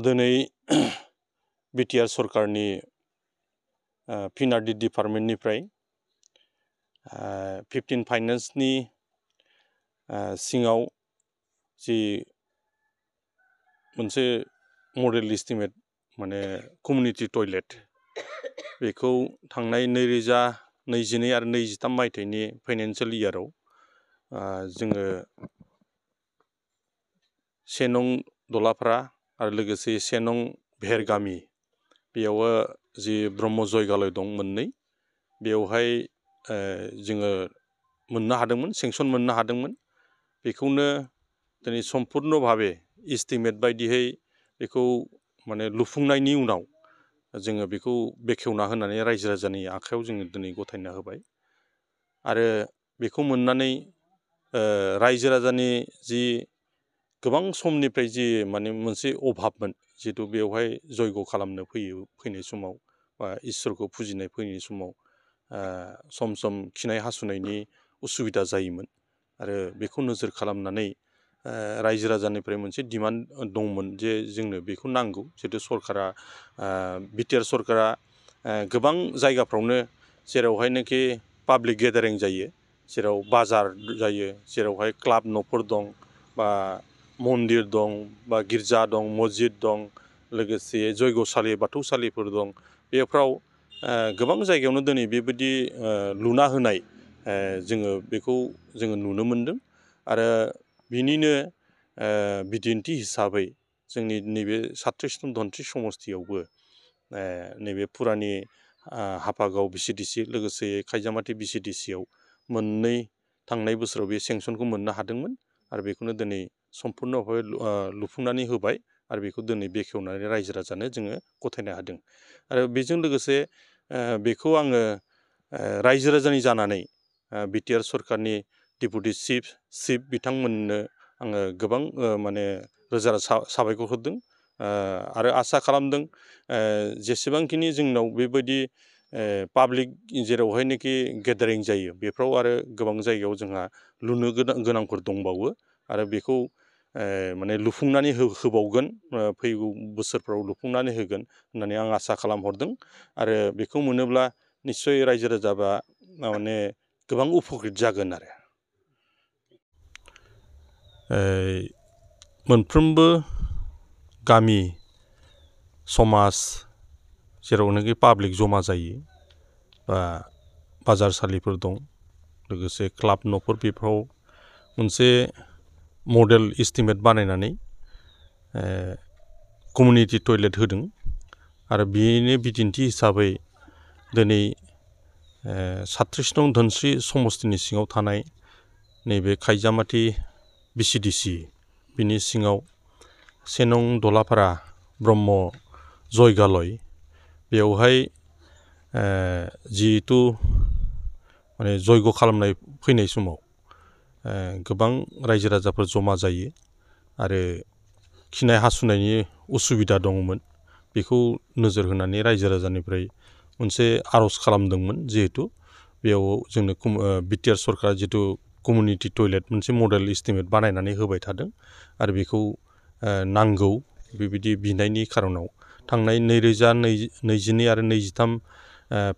दिनै बिटिआर सरकारनि पिनारडि डिपार्टमेन्टनिफ्राय 15 फाइनेन्सनि सिङाव जि मोनसे मडेल एस्टिमेट माने कमिउनिटि टयलेट बेखौ थांनाय 2022 आरो 23 मायथाइनि फाइनान्सियेल इयाराव जोङो 1 नं दलाफ्रा आरो लोगोसे 1 नं भेरगामि बेयाव जि ब्रह्म जयगालय दं मोननै बेवहाय जोङो मोननो हादोंमोन सेंसन मोननो हादोंमोन बेखौनो दिनै सम्पुर्ण भाबे एस्टिमेट बायदियै बेखौ माने लुफुंनायनि उनाव जोङो बेखौ बेखेवना होनानै रायजो राजानि आखायाव जोङो दिनै गथायना होबाय आरो बेखौ मोननानै रायजो राजानि जि गोबां समनिफ्राय जि माने मोनसे अभाबमोन जिहेतु बेवहाय जयग खालामनो फैनाय समाव बा इसोरखौ फुजिनाय फैनाय समाव सम सम खिनाय हासुनायनि उसुबिदा जायोमोन आरो बेखौ नोजोर खालामनानै रायजो राजानिफ्राय मोनसे डिमान्ड दंमोन जे जोंनो बेखौ नांगौ जिहेतु सरकारा बिटिआर सरकारा गोबां जायगाफ्रावनो जेरावहायनोखि पाब्लिक गेदारिं जायो जेराव बाजार जायो जेरावहाय क्लाब न'फोर दं बा मन्दिर दं बा गिर्जा दं मस्जिद दं लोगोसे जयग'सालि बाथौसालिफोर दं बेफ्राव गोबां जायगायावनो दिनै बेबायदि लुना होनाय जोङो बेखौ जोङो नुनो मोनदों आरो बिनिनो बिदिन्थि हिसाबै जोंनि नैबे सात्रिसनं धनस्रि समस्तियावबो नैबे पुरानि हाफागाव बिसिडिसि लोगोसे खायजामाथि बिसिडिसियाव मोननै थांनाय बोसोराव बे सेंसनखौ मोननो हादोंमोन आरो बेखौनो दिनै सम्पुर्ण भाबै लुफुंनानै होबाय आरो बेखौ दिनै बेखेवनानै रायजो राजानो जोङो गथायनो हादों आरो बेजों लोगोसे बेखौ आङो रायजो राजानि जानानै बिटिआर सरकारनि डेपुटि चिफ बिथांमोननो आङो गोबां माने रोजा रोजा साबायखर होदों आरो आसा खालामदों जेसेबांखिनि जोंनाव बेबायदि पाब्लिक जेरावहायनोखि गेदारिं जायो बेफ्राव आरो गोबां जायगायाव जोंहा लुनो गोनांफोर दंबावो आरो बेखौ माने लुफुंनानै होबावगोन फैगौ बोसोरफ्राव लुफुंनानै होगोन होननानै आं आसा खालामहरदों आरो बेखौ मोनोब्ला निस्सय रायजो राजाबा माने गोबां उपकृत जागोन आरो मोनफ्रोमबो गामि समाज जेरावनोखि पाब्लिक जमा जायो बा बाजारसालिफोर दं लोगोसे क्लाब न'फोर बेफ्राव मोनसे मडेल एस्टिमेट बानायनानै कमिउनिटि टयलेट होदों आरो बेनि बिदिन्थि हिसाबै दिनै 37 नं धोनस्रि समस्तिनि सिङाव थानाय नैबे खायजामाथि बिसिडिसि बिनि सिङाव 1 नं दलापारा ब्रह्म जयगालय बेवहाय जिहेतु माने जयग' खालामनाय फैनाय समाव गोबां रायजो राजाफोर जमा जायो आरो खिनाय हासुनायनि उसुबिदा दङमोन बेखौ नोजोर होनानै रायजो राजानिफ्राय मोनसे आर'ज खालामदोंमोन जिहेतु बेयाव जोंनो बिटिआर सरकारा जिहेतु कमिउनिटि टयलेट मोनसे मडेल एस्टिमेट बानायनानै होबाय थादों आरो बेखौ नांगौ बेबायदि बिनायनि खार'नाव थांनाय 2022 आरो 23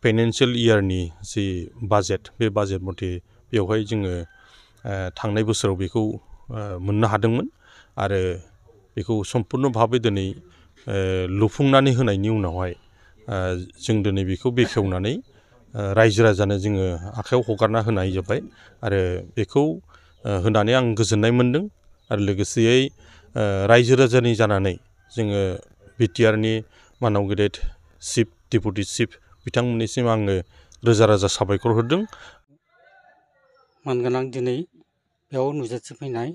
फाइनान्सियेल इयारनि जि बाजेट बे बाजेट मथे बेवहाय जोङो थांनाय बोसोराव बेखौ मोननो हादोंमोन आरो बेखौ सम्पुर्ण भाबै दिनै लुफुंनानै होनायनि उनावहाय जों दिनै बेखौ बेखेवनानै रायजो राजानो जोङो आखायाव हगारना होनाय जाबाय आरो बेखौ होनानै आं गोजोननाय मोनदों आरो लोगोसेयै रायजो राजानि जानानै जोङो बिटिआरनि मानाव गेदेर चिफ डेपुटि चिफ बिथांमोननिसिम आङो रोजा रोजा साबायखर होदों मानगोनां दिनै बेयाव नुजाथिफैनाय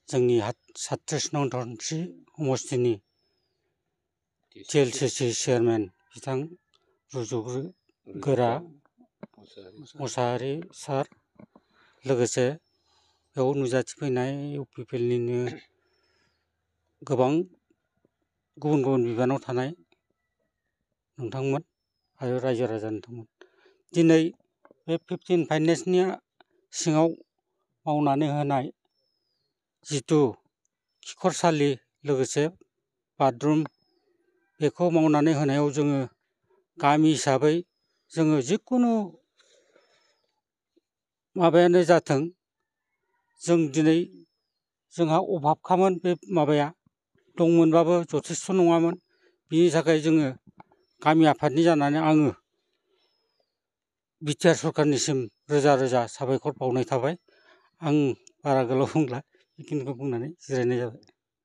जोंनि 37 नं धोनस्रि समस्तिनि TLCC चेयारमेन बिथां रुजुगोरा मुसाहारि सार लोगोसे बेयाव नुजाथिफैनाय इउपिपिएलनिनो गोबां गुबुन गुबुन बिबानाव थानाय नोंथांमोन आरो रायजो राजा नोंथांमोन दिनै बे 15 फाइनेन्सनि सिङाव मावनानै होनाय जिथु खिखरसालि लोगोसे बाथरुम बेखौ मावनानै होनायाव जोङो गामि हिसाबै जोङो जिकुनु माबायानो जाथों जों दिनै जोंहा अभाबखामोन बे माबाया दंमोनबाबो जथेस्थ' नङामोन बिनि थाखाय जोङो गामि आफादनि जानानै आङो बिटिआर सरखारनिसिम रोजा रोजा साबायखर बावनाय थाबाय आं बारा गोलाव बुंला बेखिनिखौ बुंनानै जिरायनाय जाबाय।